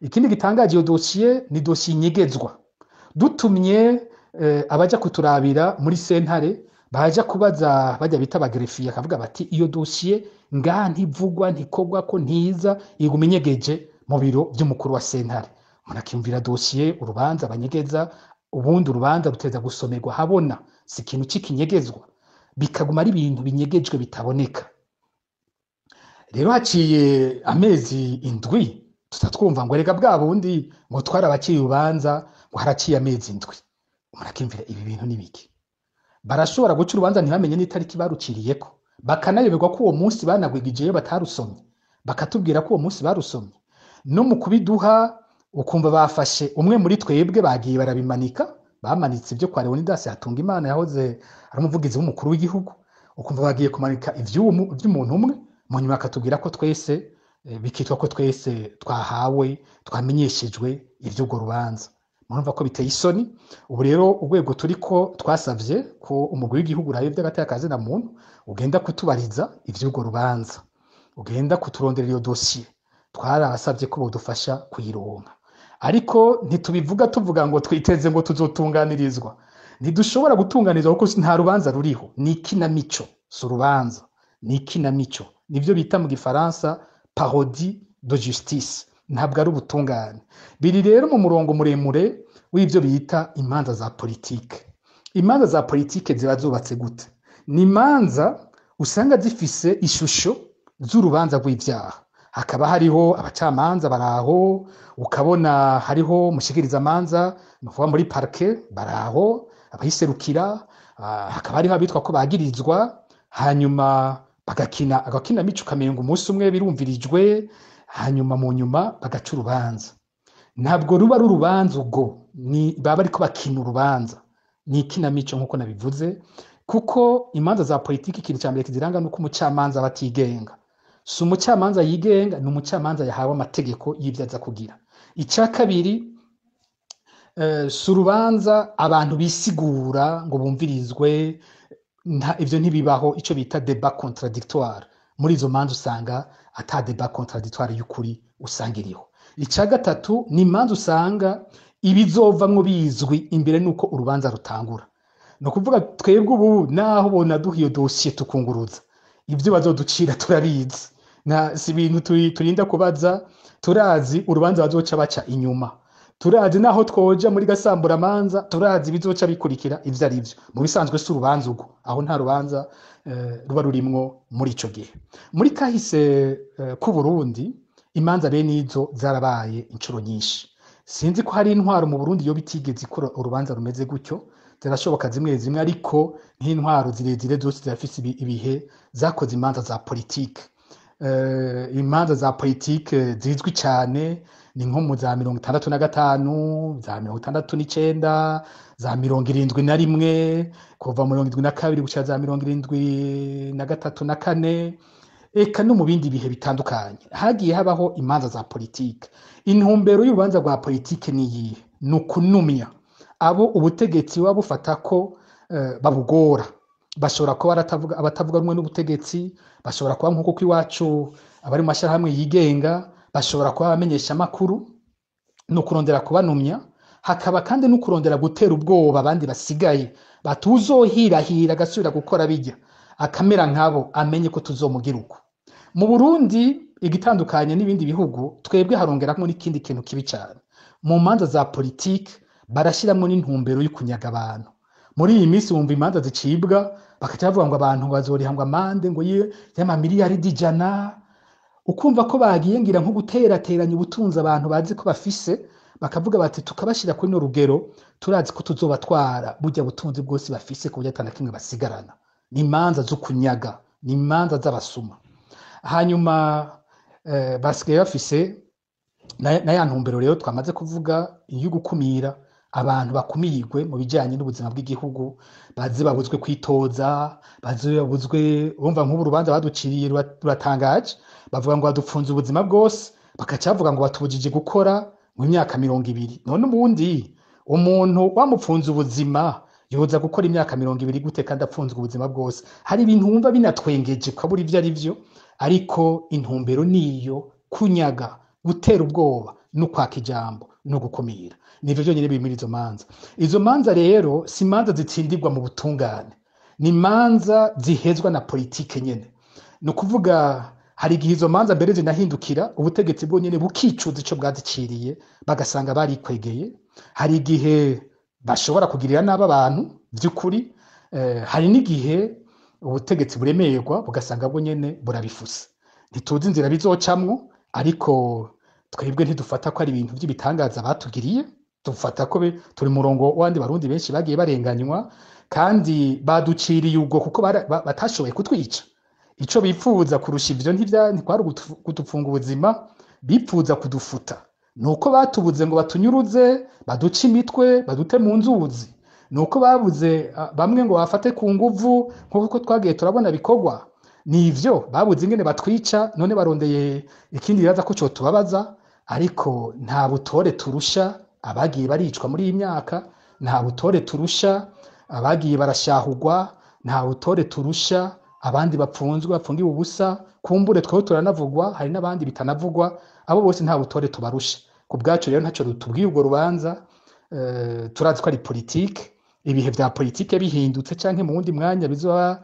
Ikindi gitangaje, iyo dosiye ni dosiye inyegezwa. Dutumye abaja kuturabira muri sentare, baja kubaza bajya bita aba greffier, akavuga bati: "Iyo dosiye ngaha ntivugwa, ntikorwa ko, ntiza, iguma inyegeje mu biro by'umukuru wa sentare." Umuntu akiyumvira dosiye, urubanza banyegeza. Ubundi urubanza ruteza gusomerwa habona, si ikintu c'ikinyegezwa, bikaguma ari ibintu binyegejwe bitaboneka. Rero haciye amezi 7, tuza twumva ngo: "Rega bwa bundi ngo twarabaciye urubanza," ngo haraciye amezi 7. Umuntu akiyumvira, ibi bintu ni biki? Barashobora guca urubanza ntibamenye n'itariki baruciriyeko, bakanayoberwa ko uwo munsi banagwigijeyo batarusomye, bakatubwira ko uwo munsi barusomye. No mu kubiduha, ukumva bafashe umwe muri twebwe, bagiye barabimanika, bamanitse ibyo kwa Leonidas Hatungimana yahoze ari umuvugizi w'umukuru w'igihugu. Ukumva bagiye kumanika ivy'umuntu umwe, mu nyuma bakatubwira ko twese, bikitwa ko twese twahawe, twamenyeshejwe ivy'urwo rubanza. Murumva ko biteye isoni. Ubu rero urwego turiko, twasavye ko umugwi w'igihugu urabe ivy'agateka ka zina muntu ugenda kutubariza ivy'urwo rubanza, ugenda kuturondera iyo dosiye. Twarabasavye ko bodufasha kuyironka, ariko ntitubivuga tuvuga ngo twiteze ngo tuzotunganirizwa. Ntidushobora gutunganirizwa kuko nta rubanza ruriho, ni ikinamico, si urubanza, ni ikinamico. Nivyo bita mu gifaransa parodie de justice, ntabwo ari ubutungane. Biri rero mu murongo muremure w'ibyo bita imanza za politike. Imanza za politike ziba zubatse gute? Ni imanza usanga zifise ishusho z'urubanza rw'ivyaha. Hakaba hariho abacamanza baraho, ukabona hariho umushikirizamanza, ni ukuvuga muri parquet baraho abayiserukira, hakaba hariho abitwa ko bagirizwa, hanyuma bagakina agakinamico, ukamenga umunsi umwe birumvirijwe, hanyuma mu nyuma bagaca urubanza. Ntabwo ruba ari urubanza ubwo, ni baba bariko bakina urubanza, ni ikinamico nk'uko nabivuze. Kuko imanza za politiki, ikintu cya mbere kiziranga ni uko umucamanza aba atigenga. Si umucamanza yigenga, ni umucamanza yahawe amategeko y'ibyo aza kugira. Icya kabiri, si urubanza abantu bisigura ngo bumvirizwe, ivyo ntibibaho. Ico bita débat contradictoire, muri izo manza usanga ata débat contradictoire y'ukuri usanga iriho. Icya gatatu, ni imanza usanga ibizovamwo bizwi imbere n'uko urubanza rutangura. Ni ukuvuga twebwe ubu naho bonaduha iyo dosiye tukunguruza, ibyo bazoducira turabizi, na si ibintu turinda kubaza. Turazi urubanza bazoca baca inyuma, turazi naho twoja muri gasamburamanza, turazi ibizoca bikurikira ivyo ari vyo. Mu bisanzwe si urubanza ubwo, aho nta rubanza ruba rurimwo muri ico gihe. Muri kahise k'u Burundi, imanza bene izo zarabaye inshuro nyinshi. Sinzi ko hari intwaro mu Burundi yo bitigeze ikora urubanza rumeze gutyo. Zirashoboka zimwe zimwe, ariko nk'intwaro zirezire zose zirafise ibihe zakoze imanza za politike. Imanza za politike zizwi cyane ni nko mu za 65, za 69, za 71, kuva 72 gushika za 73 na kane, eka no mu bindi bihe bitandukanye hagiye habaho imanza za politike. Intumbero y'urubanza rwa politike ni iyihe? Ni ukunumya abo ubutegetsi buba bufata ko babugora. Bashobora kuba abatavuga rumwe n'ubutegetsi, bashobora kuba nk'uko iwacu abari mu mashyirahamwe yigenga, bashobora kuba abamenyesha amakuru. Ni ukurondera kubanumya, hakaba kandi no kurondera gutera ubwoba abandi basigaye, batuzohirahira agasubira gukora bijya akamera nkabo, amenye ko tuzomugira uko. Mu Burundi, igitandukanye n'ibindi bihugu, twebwe harongeramo n'ikindi kintu kibi cyane. Mu manza za politike barashyiramo n'intumbero yo kunyaga abantu. Muri iyi minsi wumva imanza zicibwa, bakaca bavuga ngo abantu bazoriha ngo amande ngo y'amamiliyaridi 100. Ukumva ko bagiye ngira nko guterateranya ubutunzi abantu bazi ko bafise, bakavuga bati: "Tukabashyira kuri no rugero, turazi ko tuzobatwara burya butunzi bwose bafise, ku buryo ata na kimwe basigarana." Ni imanza zo kunyaga, ni imanza z'abasuma. Hanyuma basigaye bafise na ya ntumbero rero twamaze kuvuga yo gukumira abantu, bakumirwe mu bijyanye n'ubuzima bw'igihugu, baze babuzwe kwitoza, baze babuzwe. Urumva nk'ubu urubanza baduciriye ruratangaje. Bavuga ngo badupfunze ubuzima bwose, bakaca bavuga ngo batubujije gukora mu myaka 20. None ubundi umuntu wamupfunze ubuzima yoza gukora imyaka 20 gute kandi apfunzwe ubuzima bwose? Hari ibintu wumva binatwengeje, ukabura ibyo ari byo, ariko intumbero niyo: kunyaga, gutera ubwoba. No kwaka ijambo no gukumira, nivyo vyonyene biri muri izo manza. Izo manza rero si imanza zitsindirwa mu butungane, ni imanza zihezwa na politike nyene. Ni ukuvuga hari igihe izo manza mbere zinahindukira, ubutegetsi bwonyene bukicuza ico bwaziciriye, bagasanga barikwegeye. Hari igihe bashobora kugirira nabi abantu vy'ukuri, hari n'igihe ubutegetsi buremerwa bugasanga bwo nyene burabifuse. Ntituzi inzira bizocamwo, ariko twebwe ntidufata ko ari ibintu vy'ibitangaza batugiriye. Dufata ko turi murongo w'abandi Barundi benshi bagiye barenganywa, kandi baduciriye ubwo kuko batashoboye kutwica. Ico bipfuza kurusha ivyo ntikwari kudupfunga ubuzima, bipfuza kudufuta. Nuko batubuze ngo batunyuruze, baduce imitwe, badute mu nzuzi. Nuko babuze bamwe ngo bafate ku nguvu, nk'uko twagiye turabona bikorwa. Nivyo babuze ingene batwica, none barondeye ikindi bibaza ko cotubabaza. Ariko nta butore turusha abagiye baricwa muri iyi myaka, nta butore turusha abagiye barashahugwa, nta butore turusha abandi bapfunzwe bapfungiwe ubusa. Kumbure tweho turanavugwa, hari n'abandi bitanavugwa, abo bose nta butore tubarusha. Ku bwacu rero ntaco rutubwiye urwo rubanza. Turazi ko ari politike. Ibihe vya politike bihindutse canke mu wundi mwanya bizoba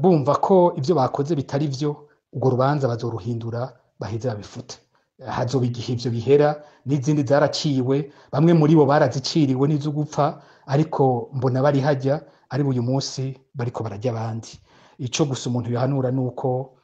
bumva ko ivyo bakoze bitari vyo, urwo rubanza bazoruhindura baheze babifute. Hazoba igihe ivyo bihera. N'izindi zaraciwe, bamwe muri bo baraziciriwe n'iz'ugupfa, ariko mbona bari hajya ari uyu munsi bariko bararya abandi. Ico gusa umuntu yohanura nuko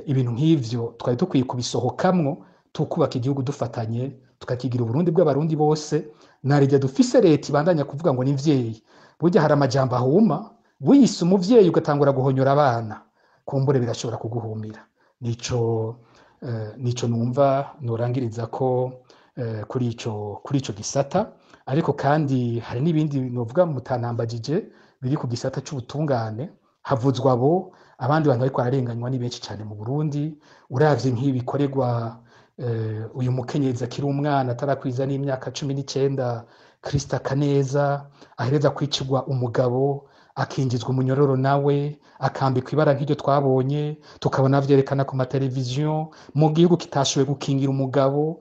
ibintu nk'ivyo twari dukwiye kubisohokamwo, tukubaka igihugu dufatanye, tukakigira Uburundi bw'Abarundi bose. Narijya dufise leta ibandanya kuvuga ngo ni mvyeyi. Burya hari amajambo ahuma, wiyise umuvyeyi ugatangura guhonyora abana, kumbure birashobora kuguhumira. Nico numva norangiriza ko kuri ico gisata. Ariko kandi hari n'ibindi novuga mutanambagije biri ku gisata c'ubutungane. Havuzwa abo, abandi bantu bariko bararenganywa ni benshi cane mu Burundi. Uravye nk'ibikorerwa uyu mukenyezi akiri umwana atarakwiza n'imyaka 19, Krista Kaneza, ahereza kwicirwa umugabo, akinjizwa umunyororo nawe akambikwa ibara nk'iryo twabonye, tukabona vyerekana ku mateleviziyo, mu gihugu kitashoboye gukingira umugabo,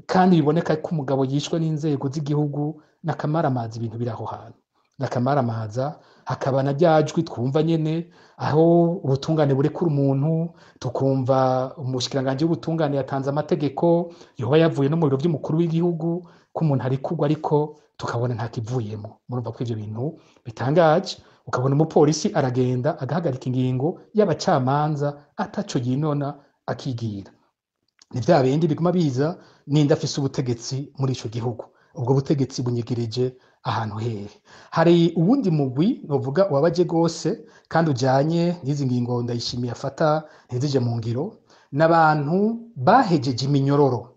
kandi biboneka ko umugabo yishwe n'inzego z'igihugu. N'akamaramaza ibintu biri aho hantu, n'akamaramaza. Hakaba na rya jwi twumva nyene aho ubutungane burekura umuntu, tukumva umushikiranganji w'ubutungane yatanze amategeko yoba yavuye no mu biro vy'umukuru w'igihugu ko umuntu arekurwa, ariko tukabona nta kivuyemo. Murumva ko ivyo bintu bitangaje. Ukabona umupolisi aragenda agahagarika ingingo y'abacamanza ataco yinona, akigira. Ni vya bindi biguma biza, ninde afise ubutegetsi muri ico gihugu, ubwo butegetsi bunyegereje ahantu hehe. Hari uwundi mugwi novuga wabaje gose kandi ujanye n'izi ngingo Ndayishimiye afata ntizije mu ngiro, n'abantu bahejeje iminyororo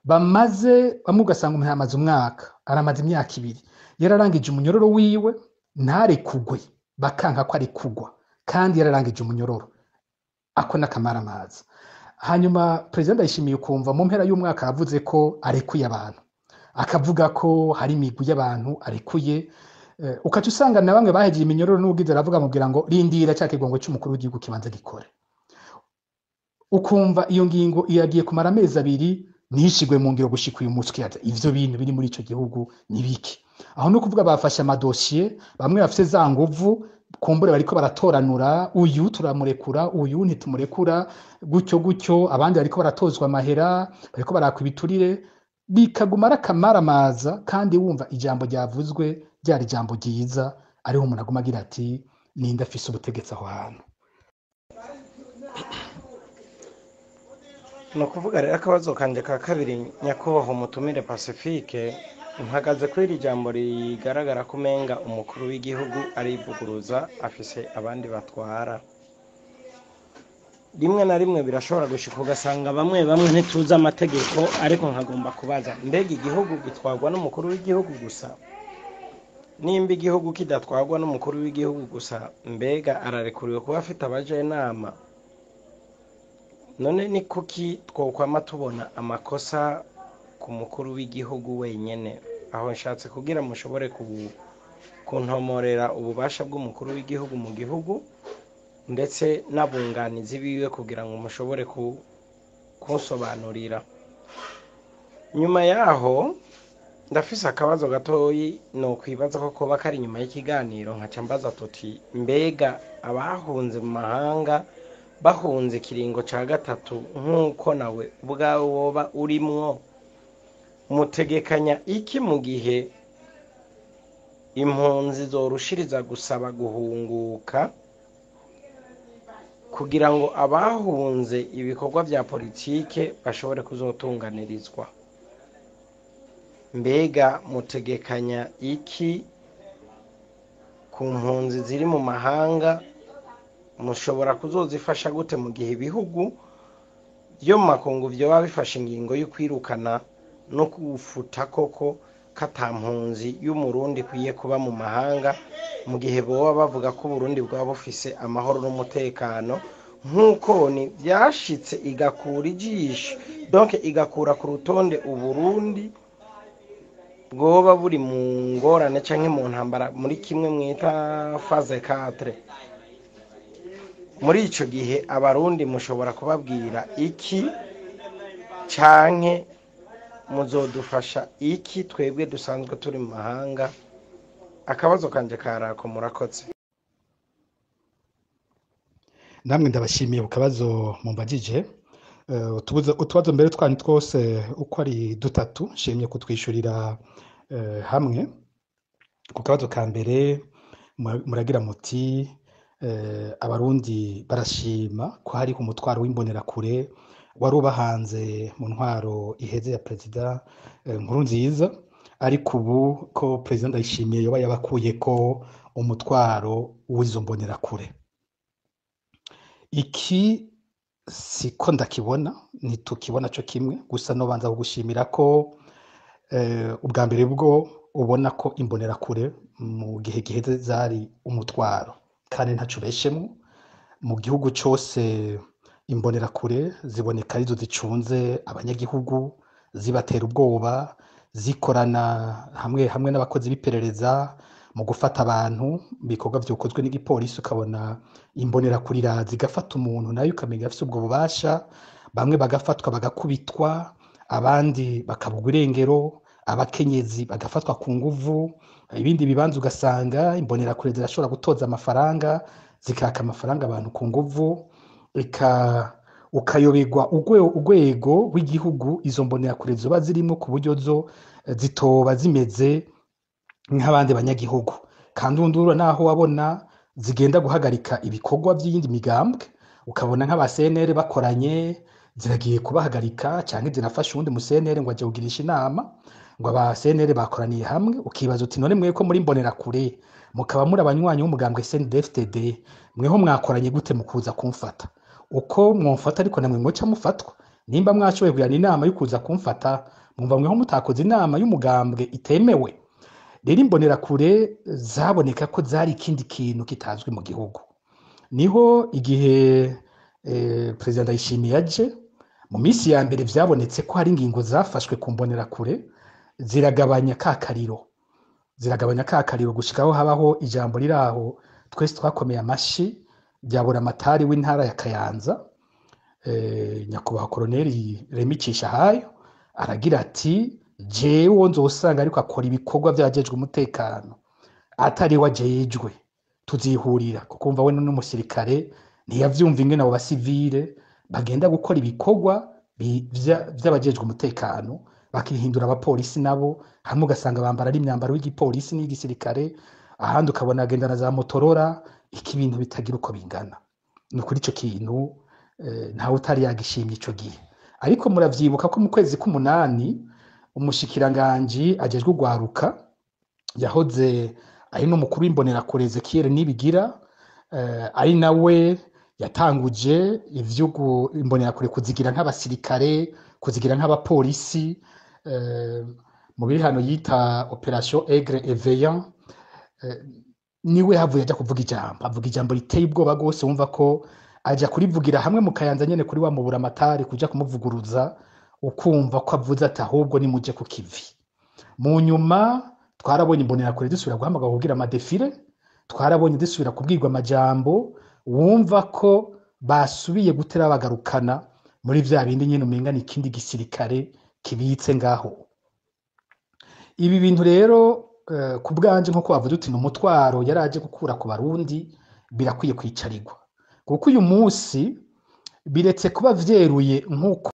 bamaze, bamwe ugasanga umuntu amaze umwaka, aramaze imyaka 2, yararangije umunyororo wiwe ntarekugwe, bakanka ko arekugwa kandi yararangije umunyororo. Ako n'akamaramaza. Hanyuma President Ndayishimiye ukumva mu mpera y'umwaka yavuze ko arekuye abantu, akavuga ko hari imigwi y'abantu arekuye, ukaca usanga na bamwe bahejeje iminyororo n'ubwiza aravuga amubwira ngo rindira cya kigongo cy'umukuru w'igihugu kibanza gikore. Ukumva iyo ngingo iragiye kumara amezi 2 ntishigwe mu ngiro gushika uyu munsi. Ukibaza ivyo bintu biri muri ico gihugu ni biki? Aho no kuvuga bafashe amadosiye, bamwe bafise za nguvu, kumbure bariko baratoranura, uyu turamurekura, uyu ntitumurekura, gutyo gutyo, abandi bariko baratozwa amahera, bariko barakwa ibiturire, bikaguma ari akamaramaza. Kandi wumva ijambo ryavuzwe ryari ijambo ryiza, ariho umuntu aguma agira ati ninde afise ubutegetsi aho hantu. Ni ukuvuga rero akabazo kanje ka kabiri, nyakubahwa umutumire Pacifique, mpagaze kuri iri jambo rigaragara ko umenga umukuru w'igihugu arivuguruza, afise abandi batwara. Rimwe na rimwe birashobora gushika ugasanga bamwe bamwe ntituzi amategeko, ariko nkagomba kubaza, mbega igihugu gitwarwa n'umukuru w'igihugu gusa? Nimba igihugu kidatwarwa n'umukuru w'igihugu gusa, mbega ararekuriwe kuba afite abajenama? None ni kuki twokwama tubona amakosa ku mukuru w'igihugu wenyene? Aho nshatse kugira mushobore kuntomorera ububasha bw'umukuru w'igihugu mu gihugu, ndetse n'abunganizi biwe, kugira ngo mushobore kunsobanurira. Nyuma yaho ndafise akabazo gatoyi nokwibaza ko koba kari inyuma y'ikiganiro, nkaca mbaza tuti mbega abahunze mu mahanga bahunze ikiringo ca gatatu nk'uko nawe ubwawe woba urimwo, mutegekanya iki mu gihe impunzi zorushiriza gusaba guhunguka kugira ngo abahunze ibikorwa vya politike bashobore kuzotunganirizwa? Mbega mutegekanya iki ku mpunzi ziri mu mahanga? Mushobora kuzozifasha gute mu gihe ibihugu vyo mu makungu vyoba bifashe ingingo yo kwirukana no kufuta koko ko ata mpunzi y'Umurundi ikwiye kuba mu mahanga, mu gihe boba bavuga ko Uburundi bwaba bufise amahoro n'umutekano, nk'uko ni vyashitse igakura ijisho, donc igakura ku rutonde Uburundi bwoba buri mu ngorane canke mu ntambara muri kimwe mwita phase 4. Muri ico gihe Abarundi mushobora kubabwira iki, canke muzodufasha iki twebwe dusanzwe turi mu mahanga? Akabazo kanje karako, murakoze. Namwe ndabashimiye ku kabazo mumbajije. Utubazo mbere twanyu twose uko ari dutatu nshimye kutwishyurira hamwe. Ku kabazo ka mbere muragira muti Abarundi barashima ko hariho umutwaro w'imbonerakure wari ubahanze mu ntwaro iheze ya Perezida Nkurunziza, ariko ubu ko Perezida Ndayishimiye yoba yabakuyeko umutwaro w'izo mbonerakure. Iki siko ndakibona, ntitukibona co kimwe. Gusa nobanza kugushimira ko ubwa mbere bwo ubona ko imbonerakure mu gihe giheze zari umutwaro, kandi ntaco ubeshemwo. Mu gihugu cose imbonerakure ziboneka arizo zicunze abanyagihugu, zibatera ubwoba, zikorana hamwe hamwe n'abakozi b'iperereza mu gufata abantu. Ibikorwa vyokozwe n'igipolisi, ukabona imbonerakure iraza igafata umuntu, nayo ukamenya afise ubwo bubasha. Bamwe bagafatwa bagakubitwa, abandi bakabugwa irengero, abakenyezi bagafatwa ku nguvu. Ibindi bibanza ugasanga imbonerakure zirashobora gutoza amafaranga, zikaka amafaranga abantu ku nguvu, eka ukayoberwa urwego rw'igihugu izo mbonerakure zoba zirimo, ku buryo zo zitoba zimeze nk'abandi banyagihugu. Kandi undura naho wabona zigenda guhagarika ibikorwa by'iyindi migambwe, ukabona nk'aba CNL bakoranye ziragiye kubahagarika, cyangwa zirafasha uwundi mu CNL ngo aje kugirisha inama, ngo aba CNL bakoraniye hamwe. Ukibaza uti none mwe ko muri mbonerakure mukaba muri abanywanyi b'umugambwe CNDD-FDD, mweho mwakoranye gute mu kuza kumfata? Uko mwomfata ariko namwe mwoca mufatwa. Nimba mwashoboye kugirana inama yo kuza kumfata, mwumva mweho mutakoze inama y'umugambwe itemewe? Rero imbonerakure zaboneka ko zari ikindi kintu kitazwi mu gihugu. Niho igihe Perezida Ndayishimiye yaje, mu minsi ya mbere vyabonetse ko hari ingingo zafashwe ku mbonerakure ziragabanya ka kariro, ziragabanya ka kariro gushikaho habaho ijambo riraho twese twakomeye amashi rya Buramatari w'intara ya Kayanza, nyakubahwa Koloneli Remy Cishahayo, aragira ati jewe nzosanga ariko akora ibikorwa vyajejwe umutekano atari we ajejwe, tuzihurira. Kuko umva we n'umusirikare ntiyavyumva ingene abo basivile bagenda gukora ibikorwa vy'abajejwe umutekano, bakihindura abapolisi nabo, hamwe ugasanga bambara ari imyambaro y'igipolisi n'igisirikare, ahandi ukabona agenda na za motorora, iki bintu bitagira uko bingana. Ni ukuri ico kintu ntawe utari yagishimye ico gihe. Ariko muravyibuka ko mu kwezi k'umunani umushikiranganji ajejwe urwaruka yahoze ari n'umukuru w'imbonerakure Ezekiel Nibigira, ari nawe yatanguje ivyo imbonerakure kuzigira nk'abasirikare, kuzigira nk'abapolisi, mu biri hano yita Opération Aigle Éveillant, niwe havuye aja kuvuga ijambo, avuga ijambo riteye ubwoba rwose. Wumva ko aja kurivugira hamwe mu Kayanza nyene kuri wa Muburamatari, kuja kumuvuguruza, ukumva ko avuze ati ahubwo nimuje ku kivi. Mu nyuma twarabonye imbonerakure dusubira guhamagara kugira amadéfilé, twarabonye dusubira kubwirwa amajambo, wumva ko basubiye gutera bagarukana muri vya bindi nyene umenga ni ikindi gisirikare. kibitse ngaho. Ibi bintu rero, ku bwanje, nkuko bavuze uti ni umutwaro yaraje gukura ku Barundi, birakwiye kwicarirwa, kuko uyu munsi biretse kuba vyeruye nkuko